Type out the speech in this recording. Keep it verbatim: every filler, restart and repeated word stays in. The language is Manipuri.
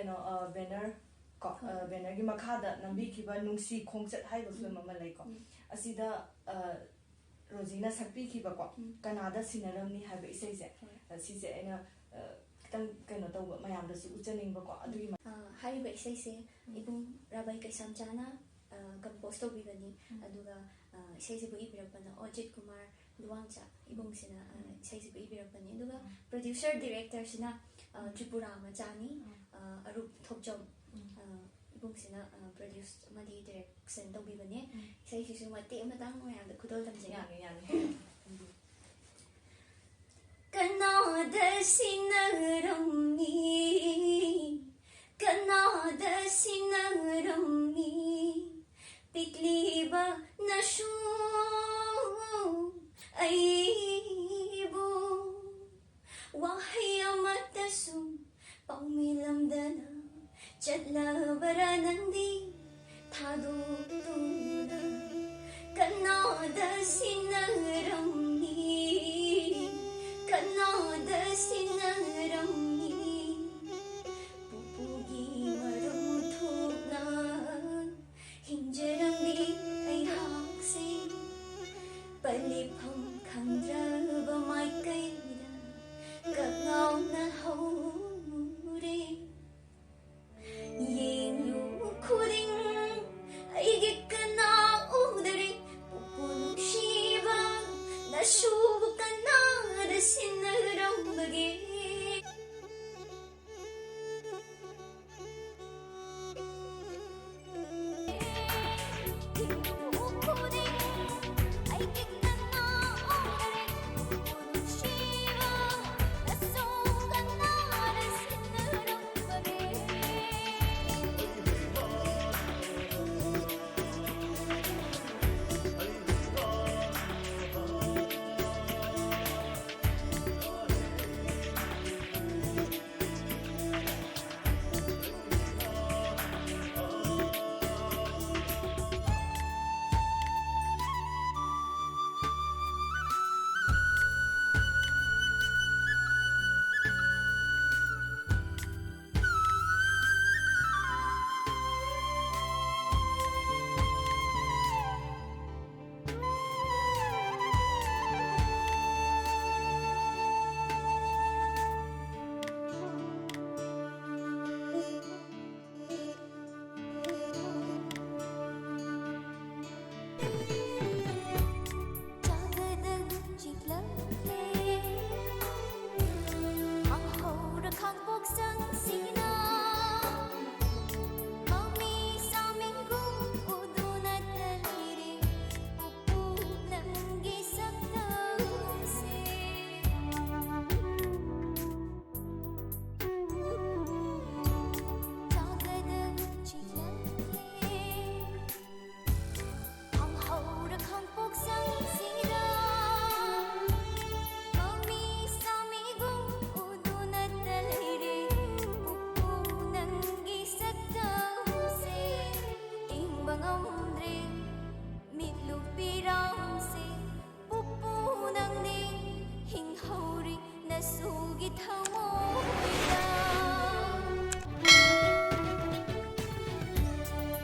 ꯀꯩꯅꯣ, ꯕꯦꯅꯔ ꯀꯣ, ꯕꯦꯅꯔꯒꯤ ꯃꯈꯥꯗ ꯅꯝꯕꯤꯈꯤꯕ ꯅꯨꯡꯁꯤ ꯈꯣꯡꯆꯠ ꯍꯥꯏꯕ ꯐꯤꯂꯝ ꯑꯃ ꯂꯩꯀꯣ꯫ ꯑꯁꯤꯗ ꯔꯣꯖꯤꯅ ꯁꯛꯄꯤꯈꯤꯕꯀꯣ, ꯀꯅꯥꯗ ꯁꯤꯟꯅꯔꯝꯅꯤ ꯍꯥꯏꯕ ꯏꯁꯩꯁꯦ, ꯁꯤꯁꯦ ꯑꯩꯅ ꯈꯤꯇꯪ ꯀꯩꯅꯣ ꯇꯧꯕ, ꯃꯌꯥꯝꯗꯁꯨ ꯎꯠꯆꯅꯤꯡꯕꯀꯣ꯫ ꯑꯗꯨꯒꯤ ꯃ- ꯍꯥꯏꯔꯤꯕ ꯏꯁꯩꯁꯦ ꯏꯕꯨꯡ ꯔꯥꯕꯩ ꯀꯩꯁꯥꯝꯆꯥꯅ ꯀꯝꯄꯣꯁ ꯇꯧꯕꯤꯕꯅꯤ꯫ ꯑꯗꯨꯒ ꯏꯁꯩꯁꯤꯕꯨ ꯏꯕꯤꯔꯛꯄꯅ ꯑꯣꯖꯤꯠ ꯀꯨꯃꯥꯔ ꯂꯨꯋꯥꯡꯆꯥ ꯏꯕꯨꯡꯁꯤꯅ ꯏꯁꯩꯁꯤꯕꯨ ꯏꯕꯤꯔꯛꯄꯅꯤ꯫ ꯑꯗꯨꯒ ꯄ꯭ꯔꯣꯗ꯭ꯌꯨꯁꯔ ꯗꯤꯔꯦꯛꯇꯔꯁꯤꯅ ꯇ꯭ꯔꯤꯄꯨꯔꯥ ꯃꯆꯥꯅꯤ, ꯑꯔꯨꯞ ꯊꯣꯛꯆꯣꯝ ꯏꯕꯨꯡꯁꯤꯅ ꯄ꯭ꯔꯣꯗ꯭ꯌꯨꯁ ꯑꯃꯗꯤ ꯗꯤꯔꯦꯛꯁꯟ ꯇꯧꯕꯤꯕꯅꯦ꯫ ꯏꯁꯩꯁꯤꯁꯨ ꯃꯇꯦꯛ ꯑꯃꯇꯪ ꯃꯌꯥꯝꯗ ꯈꯨꯗꯣꯜ ꯇꯝꯖꯒꯦ꯫ ꯌꯥꯅꯤ, ꯌꯥꯅꯤ꯫ ꯀꯅꯥꯗ ꯁꯤꯟꯅꯔꯝꯃꯤ, ꯀꯅꯥꯗ ꯁꯤꯟꯅꯔꯝꯃꯤ, ꯄꯤꯛꯂꯤꯕ ꯅꯁꯨ ꯑꯩꯕꯨ ꯋꯥꯍꯩ ꯑꯃꯠꯇꯁꯨ ꯄꯥꯎꯃꯤꯂꯝꯗꯅ ꯆꯠꯂꯕꯔꯥ ꯅꯪꯗꯤ ꯊꯥꯗꯣꯛꯇꯨꯅ? ꯀꯅꯥꯗ ꯁꯤꯟꯅꯔꯝꯃꯤ, ꯀꯅꯥꯗ ꯁꯤꯟꯅꯔꯝꯃꯤ? ꯄꯨꯄꯨꯒꯤ ꯃꯔꯝ ꯊꯣꯛꯅ ꯍꯤꯡꯖꯔꯝꯃꯤ ꯑꯩꯍꯥꯛꯁꯦ꯫ ꯄꯜꯂꯤꯐꯝ ꯈꯪꯗ꯭ꯔꯕ ꯃꯥꯏꯀꯩꯗ ꯀꯛꯉꯥꯎꯅ ꯍꯧꯔꯦ꯫ ꯌꯦꯡꯂꯨ ꯈꯨꯗꯤꯡ ꯑꯩꯒꯤ ꯀꯅꯥ ꯎꯗꯔꯦ? ꯄꯨꯄꯨ ꯅꯨꯡꯁꯤꯕ ꯅꯁꯨꯕꯨ ꯀꯅꯥꯗ ꯁꯤꯟꯅꯔꯝꯕꯒꯦ? ꯏꯊꯧ